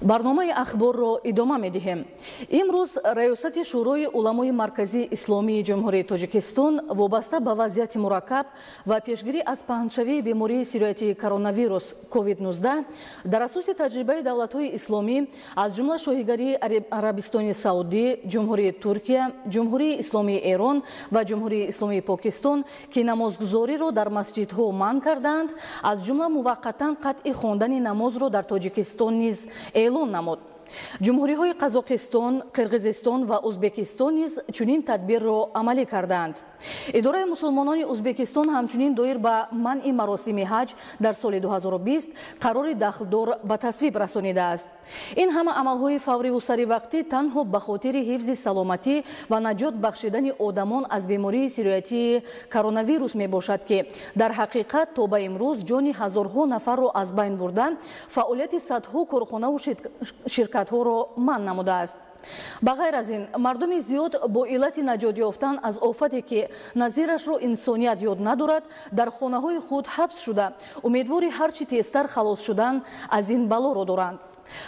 Барномаи ахборро идома медиҳем. Имрӯз Раёсати Шӯрои уламои Марказии Исломии Ҷумҳурии Тоҷикистон вобаста ба вазъияти мураккаб ва пешгирӣ аз паҳншавии бемории сироятии коронавирус COVID-19 дар асоси таҷрибаи давлатҳои исломӣ, аз ҷумла Шоҳигарии Арабистони Саудӣ, Ҷумҳурии Туркия, Ҷумҳурии Исломии Эрон ва Ҷумҳурии Исломии Покистон, ки намозгузориро дар масҷидҳо манъ кардаанд, аз ҷумла муваққатан қатъи хондани намозро дар Тоҷикистон низ эълон намуд. Ҷумҳуриҳои Қазоқистон, Қирғизистон ва Узбекистон низ чунин тадбирро амалӣ кардаанд. Идораи мусулмонони Узбекистон ҳамчунин доир ба манъи маросими ҳаҷ дар соли 2020 қарори дахлдор ба тасвиб расонидааст. Ин ҳама амалҳои фавриву саривақтӣ танҳо ба хотири ҳифзи саломатӣ ва наҷот бахшидани одамон аз бемории сироятии коронавирус мебошад, ки дар ҳақиқат то ба имрӯз ҷони ҳазорҳо нафарро аз байн бурда, фаъолияти садҳо корхонаву ширкатҳоро манъ намудааст. Ба ғайр аз ин, мардуми зиёд бо иллати наҷот ёфтан аз офате, ки назирашро инсоният ёд надорад, дар хонаҳои худ ҳабс шуда, умедвори ҳарчи тезтар халос шудан аз ин балоро доранд.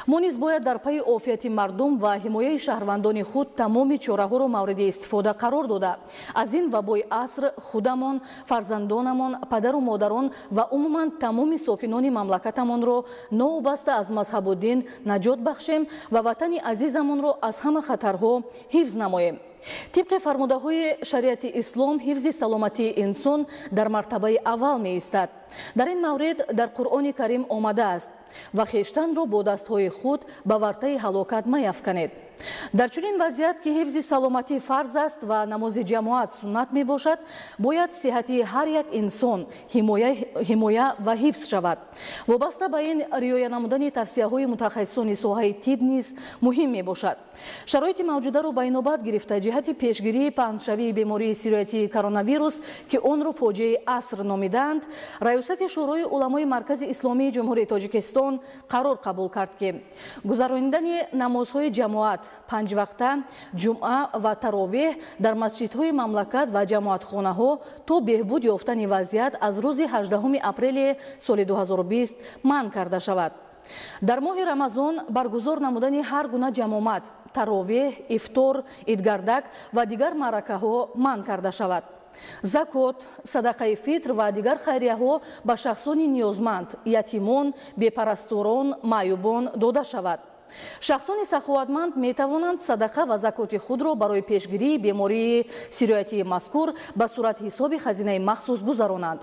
Мо низ бояд дар пайи офияти мардум ва ҳимояи шаҳрвандони худ тамоми чораҳоро мавриди истифода қарор дода, аз ин вабои аср худамон, фарзандонамон, падару модарон ва умуман тамоми сокинони мамлакатамонро новобаста аз мазҳабу дин наҷот бахшем ва ватани азизамонро аз ҳама хатарҳо ҳифз намоем. Тибқи фармудаҳои шариати ислом, ҳифзи саломатии инсон дар мартабаи аввал меистад. Дар ин маврид дар Қуръони Карим омадааст: «Ва хештанро бо дастҳои худ ба вартаи ҳалокат маяфканед». Дар чунин вазъият, ки ҳифзи саломатӣ фарз аст ва намози ҷамоат суннат мебошад, бояд сиҳати ҳар як инсон ҳимоя ва ҳифз шавад. Вобаста ба ин, риоя намудани тавсияҳои мутахассисони соҳаи тиб низ муҳим мебошад. Шароити мавҷударо ба инобат гирифта, ҷиҳати пешгирии паҳншавии бемории сироятии коронавирус, ки онро фоҷиаи аср номидаанд, Раёсати Шӯрои уламои Маркази Исломии Ҷумҳурии Тоҷикистон қарор қабул кард, ки гузаронидани намозҳои ҷамоат панҷвақта, ҷумъа ва таровеҳ дар масҷидҳои мамлакат ва ҷамоатхонаҳо то беҳбуд ёфтани вазъият аз рӯзи 18 апрели соли 2020 манъ карда шавад. Дар моҳи Рамазон баргузор намудани ҳар гуна ҷамомат, таровеҳ, ифтор, идгардак ва дигар маъракаҳо манъ карда шавад. Закот, садақаи фитр ва дигар хайрияҳо ба шахсони ниёзманд, ятимон, бепарасторон, маъюбон дода шавад. Шахсони саховатманд метавонанд садақа ва закоти худро барои пешгирии бемории сироятии мазкур ба суратҳисоби хазинаи махсус гузаронанд.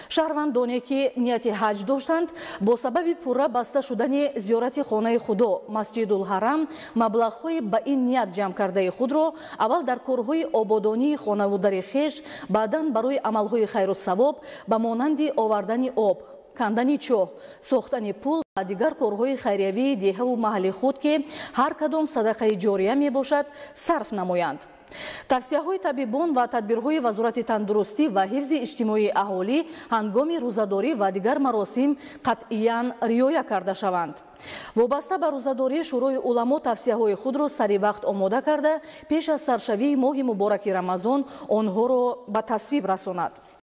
Шаҳрвандоне, ки нияти ҳаҷ доштанд, бо сабаби пурра баста шудани зиёрати хонаи Худо, Масҷидулҳарам, маблағҳои ба ин ният ҷамъ кардаи худро аввал дар корҳои ободонии хонаву дари хеш, баъдан барои амалҳои хайру савоб ба монанди овардани об, кандани чоҳ, сохтани пул ва дигар корҳои хайриявии деҳаву маҳалли худ, ки ҳар кадом садақаи ҷория мебошад, сарф намоянд. Тавсияҳои табибон ва тадбирҳои Вазорати тандурустӣ ва ҳифзи иҷтимоии аҳолӣ ҳангоми рӯзадорӣ ва дигар маросим қатъиян риоя карда шаванд. Вобаста ба рӯзадорӣ, Шӯрои уламо тавсияҳои худро сари вақт омода карда, пеш аз саршавии моҳи мубораки Рамазон онҳоро ба тасвиб расонад.